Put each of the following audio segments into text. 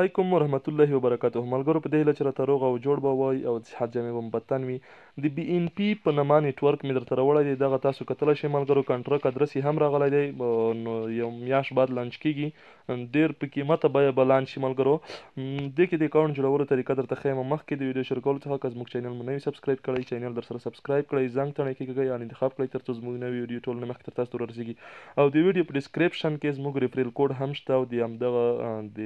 علیکم ورحمت الله وبرکاته ملګرو، په دې هیله چې راته روغ او جوړ به وای او د صحت جامې به مو په تن وي. د بي ان پي په نما نیټورک مې درته راوړی دی، دغه تاسو کتلی شئ ملګرو. کنټرک ادرس یې هم راغلی دی، نو یو میاشت بعد لانچ کیږي، ډیر په قیمته بیه به لانچ شي ملګرو. دې کې د اکاونټ جوړولو طریقه درته ښیم. مخکې د ویډیو شروع کولو څخه که زموږ چینل مو نوی سبسکرایب کړئ، چینل در سره سبسکرایب کړئ، زنګ تڼۍ کېکاږئ، آل انتخاب کړئ، ترڅو زموږ نوې ویډیو ټول نه مخکې تر تاسو ورسیږي. او د ویډیو په ډیسکریپشن کې زموږ ریفریل کوډ هم شته او د همدغه د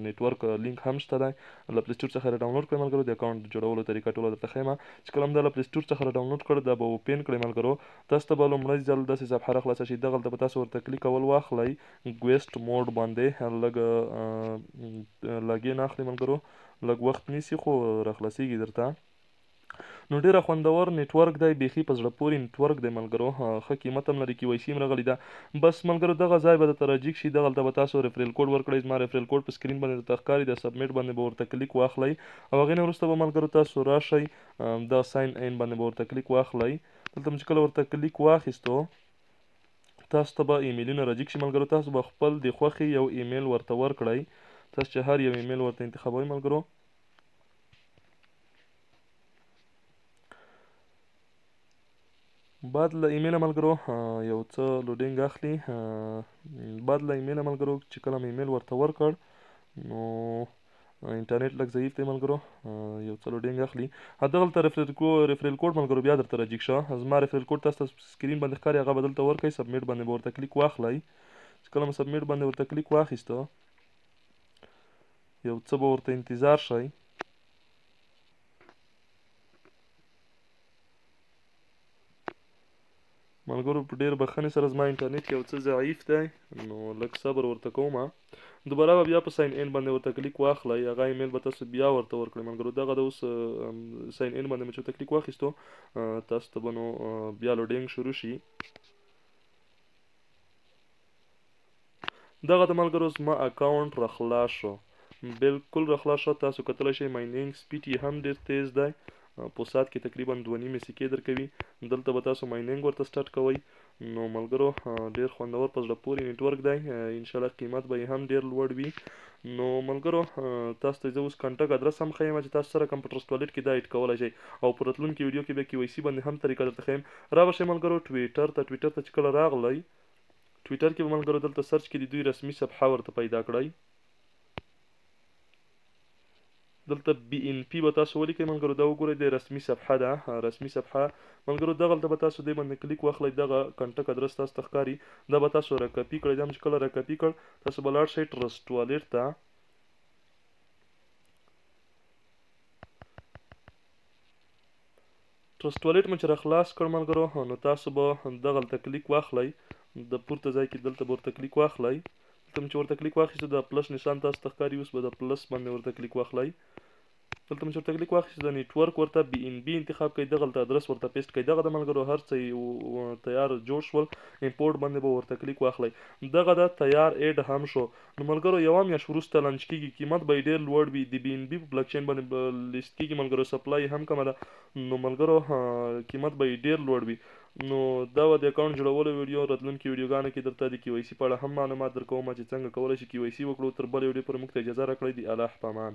نیټورک لینک هم شته دی، له پلی سټور څخه را ډاونلوډ کړئ ملګرو. د اکاونټ جوړولو طریقه ټوله درته ښیم. چې کله هم دا له پلی سټور څخه را ډاونلوډ کړ، دا به اوپن کړئ ملګرو. تاسو ته به لومړی ځل داسې صفحه را خلاصه شي، دغلته به تاسو ورته کلیک اول واخلئ ګویسټ موډ باندې. لږ لاګین اخلي ملګرو، لږ وخت نیسي خو را خلاصیږي درته. نو ډیره خوندور نیټورک دی، بیخي په زړه پورې نیټورک دی ملګرو، ښه قیمت هم لري، کی وای سي هم راغلی ده. بس ملګرو دغه ځای به درته راجیګ شي، دغلته به تاسو ریفریل کوډ ورکړئ. زما ریفریل کوډ په سکرین باندې درته ښکاري، د سبمیټ باندې به ورته کلیک واخلئ او هغې نه وروسته به ملګرو تاسو راشئ دا ساین ان باندې به ورته کلیک واخلئ. دلته چې کله ورته کلیک واخیستو، تاسو ته به ایمیلونه راجیګ شي ملګرو. تاسو به خپل د خوښې یو ایمیل ورته ورکړئ، تاسو چې هر یو ایمیل ورته انتخابوئ ملګرو. بعد له ایمیله ملګرو یو څه لوډینګ اخلي. بعد له ایمیله ملګرو چې کله مې ایمیل ورته ورکړ، نو انټرنیټ لږ ضعیف دی ملګرو، یو څه لوډینګ اخلي. دغلته ریفریل کوډ ملګرو بیا درته راجیګ شه. زما ریفریل کوډ تاسو ته سکرین باندې ښکاري، هغه به دلته ورکړئ، سبمیټ باندې به ورته کلیک واخلئ. چې کله مو سبمیټ باندې ورته کلیک واخیستو، یو څه به ورته انتظار شئ. ملګرو په ډېر بخښنې سره زما انټرنیټ یو څه ضعیف دی، نو لږ صبر ورته کوم. دوباره به بیا په ساین ان باندې ورته کلیک واخلئ، هغه ایمیل به تاسو بیا ورته ورکړئ ملګرو. دغه د اوس ساین ان باندې مې چې ورته کلیک واخیستو، تاسو ته به نو بیا لوډینګ شروع شي. دغه د ملګرو زما اکاونټ را خلاص شو، بالکل را خلاص شو. تاسو کتلی شئ ماینینګ سپیډ یې هم ډېر تیز دی، په ساعت کې تقریبا 2.5 سکې درکوي. دلته به تاسو ماینینګ ورته سټارټ کوئ. نو ملګرو ډېر خوندور په زړه پورې نیټورک دی، انشاءالله قیمت به یې هم ډېر لوړ وي. نو ملګرو تاسو ته زه اوس کنټک ادرس هم ښیم چې تاسو سره کمپیوټر والټ کې دا ایډ کولی شئ، او په راتلونکي ویډیو کې بیا کی وای سي باندې هم طریقه درته ښیم. را به شئ ملګرو ټویټر ته. ټویټر ته چې کله راغلئ، ټویټر کې به ملګرو دلته سرچ کې د دوی رسمي صفحه ورته پیدا کړئ. دلته بي ان پي به تاسو ولیکئ ملګرو. دا وګورئ، د رسمي صفحه ده، رسمي صفحه ملګرو. دغلته به تاسو دې باندې کلیک واخلئ، دغه کنټک ادرس تاسو ته ښکاري، دا به تاسو راکاپي کړئ. دا چې کله راکاپي کړ، تاسو به لاړ شئ ټرسټ والټ ته. ټرسټ والټ مو چې راخلاص کړ ملګرو، نو تاسو به دغلته کلیک واخلئ، د پورته ځای کې دلته به ورته کلیک واخلئ. دلته مو چې ورته کلیک واخیستو، د پلس نشان تاسو ته ښکاري، اوس به د پلس باندې ورته کلیک واخلئ. دلته مو چې ورته کلیک واخیست، د نیټورک ورته بي ان بي انتخاب کړئ، دغلته ادرس ورته پیسټ کړئ. دغه د ملګرو هر څه تیار جوړ شول، امپورټ باندې به ورته کلیک واخلئ. دغه د تیار ایډ هم شو. نو ملګرو یوه میاشت وروسته لانچ کیږي، قیمت به یې ډېر لوړ وي، د بي ان بي په بلاکچین باندې به لیست کیږي ملګرو، سپلای هم کمه ده، نو ملګرو قیمت به یې ډېر لوړ وي. نو دا وه د اکاونټ جوړولو ویډیو. راتلونکي ویډیوګانو کې درته د کی وای سي په اړه هم معلومات درکوم چې څنګه کولی شي کی وای سي وکړو. تر بلې ویډیو پورې موږ ته اجازه راکړئ. د الله په امان.